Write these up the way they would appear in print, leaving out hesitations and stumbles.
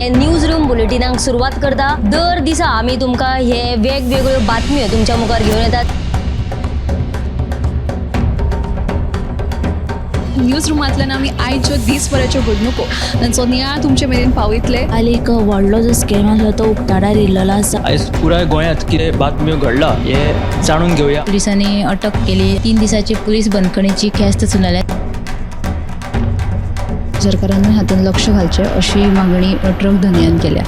News room बुलेटिनाक सुरवात करता. दर दिसा आमी तुमकां हे वेगवेगळ्यो बातम्यो तुमच्या मुखार घेवन येतात. न्यूज रुमांतल्यान आमी आयच्यो दीसभराच्यो घडणुको तांचो नियाळ तुमचे मेरेन पावयतले. काल एक व्हडलो जो स्कॅम आसलो तो उक्ताडार येयल्लो आसा. आयज पुराय गोंयांत कितें बातम्यो घडला हें जाणून घेवया. पुलिसांनी अटक केली. 3 दिसाची पुलीस बंदखणीची ख्यास्त सुनायल्या. सरकारान हातूंत लक्ष घालचें अशी मागणी ट्रक धनयान केल्या.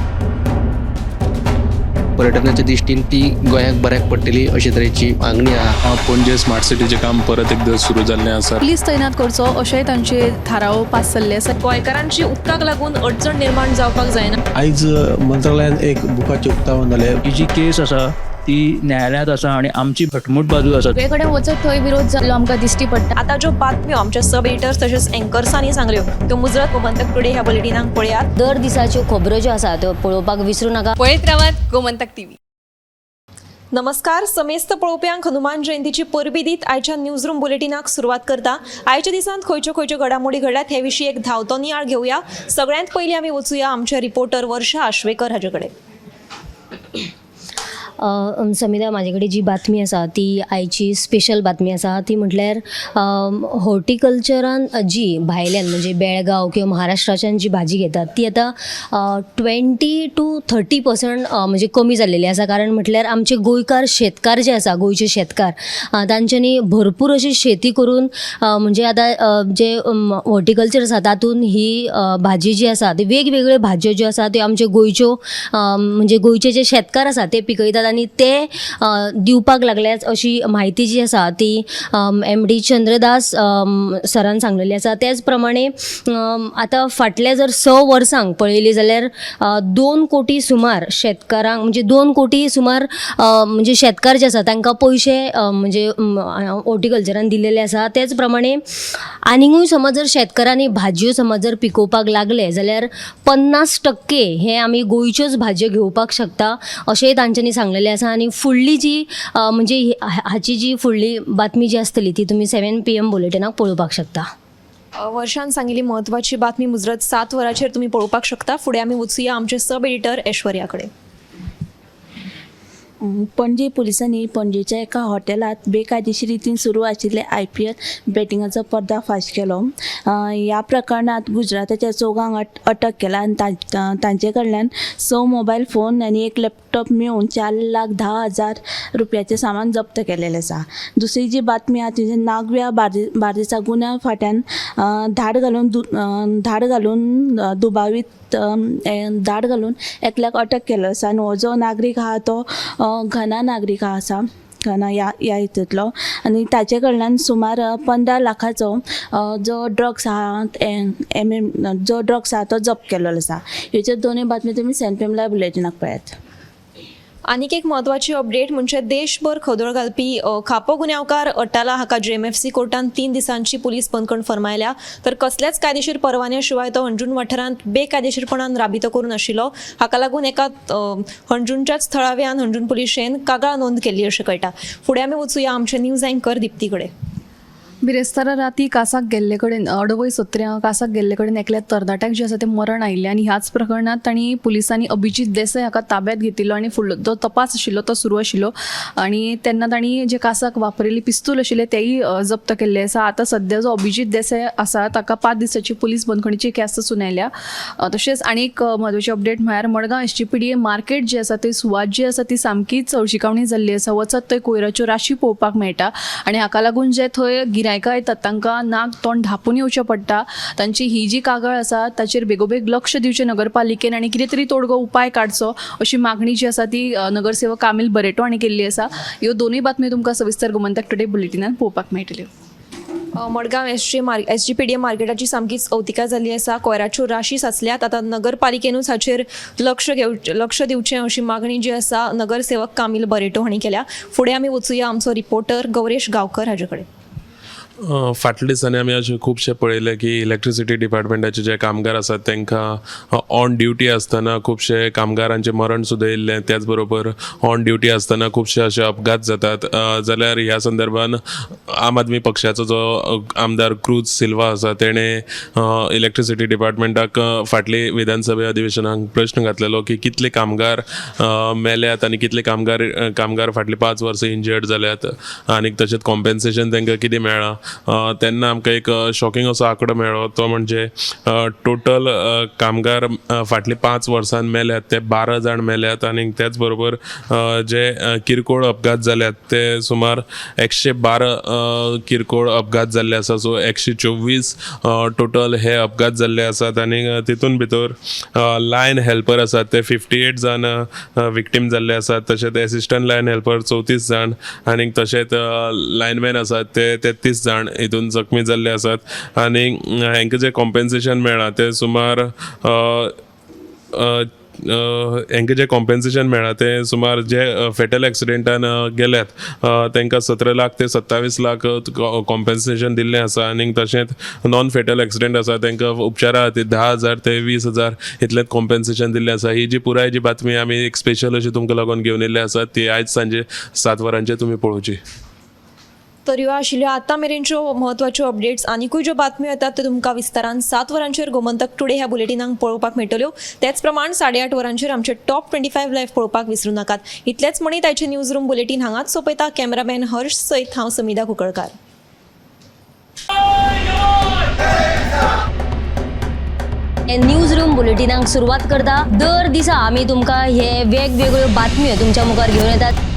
पर्यटनाच्या दृश्टीन ती गोंयाक बऱ्याक पडटली अशे तरेची मागणी आहा. पणजे स्मार्ट सिटीचें काम परत एकदां सुरू जाल्लें आसा. पुलीस तैनात करचो अशेंय तांचे थाराव पास जाल्ले आसा. गोंयकारांची उदकाक लागून अडचण निर्माण जावपाक जायना. आयज मंत्रालयान एक बुकाचें उक्तावण जालें. ही जी केस आसा ती न्यायालयांत आसा आनी आमची घटमूट बाजू आसा. सगळे कडेन वचत थंय विरोध जाल्लो आमकां दिश्टी पडटा. आतां ज्यो बातम्यो आमच्या सब एडिटर्स तशेंच एंकर्सांनी सांगल्यो त्यो मुजरत गोमंतक टुडे ह्या बुलेटिनाक पळयात. दर दिसाच्यो खबरो ज्यो आसा त्यो पळोवपाक विसरूं नाका. पळयत रावात गोमंतक टीव्ही. नमस्कार समेस्त पळोवप्यांक हनुमान जयंतीची परबी दीत आयच्या न्यूज रूम बुलेटिनाक सुरवात करता. आयच्या दिसांत खंयच्यो खंयच्यो घडामोडी घडल्यात हे विशीं एक धांवतो नियाळ घेवया. सगळ्यांत पयलीं आमी वचुया आमचे रिपोर्टर वर्षा आश्वेकर हाजे कडेन. समिधा, म्हाजे कडेन जी बातमी आसा ती आयची स्पेशल बातमी आसा. ती म्हटल्यार हॉर्टिकल्चरान जी भायल्यान म्हणजे बेळगांव किंवा महाराष्ट्राच्यान जी भाजी घेतात ती आतां 20 to 30% म्हणजे कमी जाल्लेली आसा. कारण म्हटल्यार आमचे गोंयकार शेतकार जे आसा, गोंयचे शेतकार, तांच्यांनी भरपूर अशी शेती करून म्हणजे आतां जे हॉर्टिकल्चर आसा तातूंत ही भाजी जी आसा ती वेगवेगळ्यो भाजयो ज्यो आसा त्यो आमच्यो गोंयच्यो, म्हणजे गोंयचे जे शेतकार आसा ते पिकयतात आनी ते दिवपाक लागल्यात अशी म्हायती जी आसा ती एम डी चंद्रदास सरान सांगलेली आसा. तेच प्रमाणे आतां फाटल्या जर 6 वर्सांक पळयली जाल्यार 2 कोटी सुमार शेतकारांक, म्हणजे 2 कोटी सुमार म्हणजे शेतकार जे आसा तांकां पयशे म्हणजे हॉर्टिकल्चरान दिलेले आसा. तेच प्रमाणे आनीकूय समज जर शेतकारांनी भाजयो समज जर पिकोवपाक लागले जाल्यार 50% हे आमी गोंयच्योच भाजयो घेवपाक शकता अशेंय तांच्यांनी सांगलेलें आसा. आनी फुडली जी म्हणजे हाची जी फुडली बातमी जी आसतली ती तुमी 7 PM बुलेटिनाक पळोवपाक शकता. वर्षान सांगिल्ली म्हत्वाची बातमी मुजरत 7 वरांचेर तुमी पळोवपाक शकता. फुडें आमी वचुया आमचे सब एडिटर ऐश्वर्या कडेन. पणजे पुलिसांनी पणजेच्या एका हॉटेलांत बेकायदेशीर रितीन सुरू आशिल्ले IPL बॅटिंगाचो पर्दाफाश केलो. ह्या प्रकरणांत गुजराताच्या चौगांक अटक केला आनी तांचे कडल्यान 6 मोबायल फोन आनी 1 लॅपटॉप मेळून 4,10,000 रुपयाचें सामान जप्त केलेलें आसा. दुसरी जी बातमी आहा ती नागव्या बार्देसा गुन्यांव फांट्यान धाड घालून दुबावीत धाड घालून एकल्याक अटक केलो आसा आनी हो जो नागरीक आहा तो घना नागरीक आसा, घना ह्या हितूंतलो, आनी ताचे कडल्यान सुमार 15 लाखाचो जो ड्रग्स आहा एम एम जो ड्रग्स आहा तो जप्त केल्लो आसा. हेच्यो दोनूय बातमी तुमी 7 PM live बुलेटिनाक पळयात. आनीक एक म्हत्वाची अपडेट म्हणजे देशभर खदोळ घालपी खापो गुन्यांवकार अट्टाला हाका JMFC कोर्टान 3 दिसांची पुलीस बंदखण फर्मायल्या. तर कसल्याच कायदेशीर परवान्या शिवाय तो हणजूण वाठारांत बेकायदेशीरपणान राबितो करून आशिल्लो. हाका लागून एका हणजूणच्याच थळाव्यान हणजूण पुलिशेन कागाळ नोंद केल्ली अशें कळटा. फुडें आमी वचुया आमचे न्यूज अँकर दिप्ती कडेन. बिरेस्तारा राती कासाक गेल्ले कडेन अडवय सत्र्या कासाक गेल्ले कडेन एकल्या तरणाट्याक जे आसा ते मरण आयिल्लें आनी ह्याच प्रकरणांत तांणी पुलिसांनी अभिजीत देसाय हाका ताब्यांत घेतिल्लो आनी फुडलो जो तपास आशिल्लो तो सुरू आशिल्लो आनी तेन्ना तांणी जे कासाक वापरिल्ली पिस्तूल आशिल्लें तेंय जप्त केल्लें आसा. आतां सद्या जो अभिजीत देसाय आसा ताका 5 दिसाची पुलीस बंदखणीची ख्यास्त सुनायल्या. तशेंच आनी एक म्हत्वाची अपडेट म्हळ्यार मडगांव SGPDA market जी आसा थंय सुवात जी आसा ती सामकीच हळशिकावणी जाल्ली आसा. वचत थंय कोयराच्यो राशी पळोवपाक मेळटा आनी हाका लागून जे थंय गिरायकां येतात तांकां नाक तोंड धांपून येवचें पडटा. तांची ही जी कागाळ आसा ताचेर बेगोबेग लक्ष दिवचें नगरपालिकेन आनी कितें तरी तोडगो उपाय काडचो अशी मागणी जी आसा ती नगरसेवक कामील बरेटो हांणी केल्ली आसा. ह्यो दोनूय बातम्यो तुमकां सविस्तर गोमंतक टुडे बुलेटिनान पळोवपाक मेळटल्यो. मडगांव SGPDA मार्केटाची सामकीच अवतिका जाल्ली आसा. कोयराच्यो राशी साचल्यात. आतां नगरपालिकेनूच हाचेर लक्ष दिवचें अशी मागणी जी आसा नगरसेवक कामील बरेटो हांणी केल्या. फुडें आमी वचुया आमचो रिपोर्टर गौरेश गांवकर हाजे कडेन. फाटल्या दिसांनी आमी अशें खुबशें पळयलें की इलेक्ट्रिसिटी डिपार्टमेंटाचे जे कामगार आसात तांकां ऑन ड्युटी आसतना खुबशे कामगारांचें मरण सुद्दां येयल्लें. त्याच बरोबर ऑन ड्युटी आसतना खुबशे अशे अपघात जातात. जाल्यार ह्या संदर्भान आम आदमी पक्षाचो जो आमदार क्रूज सिल्वा आसा तेणें इलेक्ट्रिसिटी डिपार्टमेंटाक फाटले विधानसभे अधिवेशनाक प्रश्न घातलेलो की कितले कामगार मेल्यात आनी कितले कामगार फाटले 5 वर्सां इंजर्ड जाल्यात आनी तशेंच कॉम्पेन्सेशन तांकां कितें मेळ्ळां. तेन्ना आमकां एक शॉकिंग असो आंकडो मेळ्ळो, तो म्हणजे टोटल कामगार फाटले 5 वर्सांत मेल्यात ते 12 जाण मेल्यात आनी त्याच बरोबर जे किरकोळ अपघात जाल्यात ते सुमार 112 किरकोळ अपघात जाल्ले आसा. सो 124 टोटल हे अपघात जाल्ले आसात आनी तितून भितर लायन हेल्पर आसात ते 58 जाण विक्टीम जाल्ले आसात, तशेंच एसिस्टंट लायन हेल्पर 34 जाण आनी तशेंच लायनमॅन आसात ते 33 जाण हितून जखमी जाल्ले आसात आनी हांकां जें कॉम्पेन्सेशन मेळ्ळां तें सुमार हांकां जें कॉम्पेन्सेशन मेळ्ळां तें सुमार जे फेटल एक्सिडेंटान गेल्यात तांकां 17 लाख ते 27 लाख कॉम्पेन्सेशन दिल्लें आसा आनी तशेंच नॉन फेटल एक्सिडेंट आसा तांकां उपचारा खातीर 10,000 ते 20,000 इतलेंच कॉम्पेन्सेशन दिल्लें आसा. ही जी पुराय जी बातमी आमी एक स्पेशल अशी तुमकां लागून घेवन येयल्ले आसा ती आयज सांजे 7 वरांचेर तुमी पळोवची. तर ह्यो आशिल्ल्यो आतां मेरेनच्यो म्हत्वाच्यो अपडेट्स. आनिकूय ज्यो बातम्यो येतात त्यो तुमकां विस्तारान 7 वरांचेर गोमंतक टुडे ह्या बुलेटिनाक पळोवपाक मेळटल्यो. तेच प्रमाण 8:30 वरांचेर आमचे टॉप 25 लायव्ह पळोवपाक विसरूं नाकात. इतलेंच म्हणीत आयचें न्यूज रूम बुलेटीन हांगाच सोंपयता. कॅमेरामॅन हर्ष सयत हांव समिधा कुंकळकार. न्यूज रूम बुलेटिनाक सुरवात करता. दर दिसा आमी तुमकां हे वेगवेगळ्यो बातम्यो तुमच्या मुखार घेवन येतात.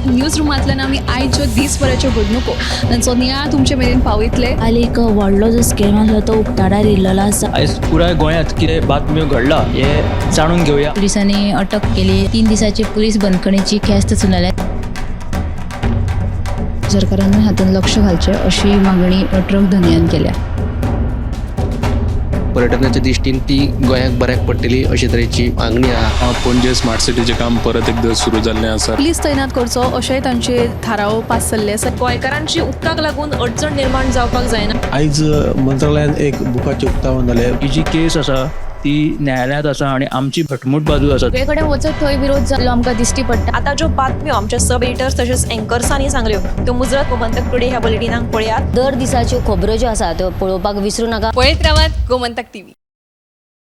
न्यूज रुमांतल्यान आमी आयज ज्यो दीसभराच्यो घडणुको तांचो नियाळ तुमचे मेरेन पावयतले. आनी एक व्हडलो जो स्कॅम आसलो तो उक्ताडार येयल्लो आसा. आयज पुराय गोंयांत कितें बातम्यो घडला हें जाणून घेवया. पोलिसांनी अटक केली. 3 दिसाची पुलीस बंदखणीची ख्यास्त सुनायल्या. सरकारान हातूंत लक्ष घालचें अशी मागणी ट्रक धनयान केल्या. पर्यटनाच्या दृश्टीन ती गोंयाक बऱ्याक पडटली अशे तरेची मागणी आहा. पणजे स्मार्ट सिटीचें काम परत एकदां सुरू जाल्लें आसा. पुलीस तैनात करचो अशेंय तांचे थाराव पास जाल्ले आसा. गोंयकारांची उदकाक लागून अडचण निर्माण जावपाक जायना. आयज मंत्रालयान एक बुकाचें उक्तावण जालें. ही जी केस आसा ती न्यायालयांत आसा आनी आमची घटमूट बाजू आसा. सगळे कडेन वचत थंय विरोध जाल्लो आमकां दिश्टी पडटा. आतां ज्यो बातम्यो आमच्या सब एडिटर्स तशेंच एंकर्सांनी सांगल्यो त्यो मुजरत गोमंतक टुडे ह्या बुलेटिनाक पळयात. दर दिसाच्यो खबरो ज्यो आसा त्यो पळोवपाक विसरूं नाका. पळयत रावात गोमंतक टीव्ही.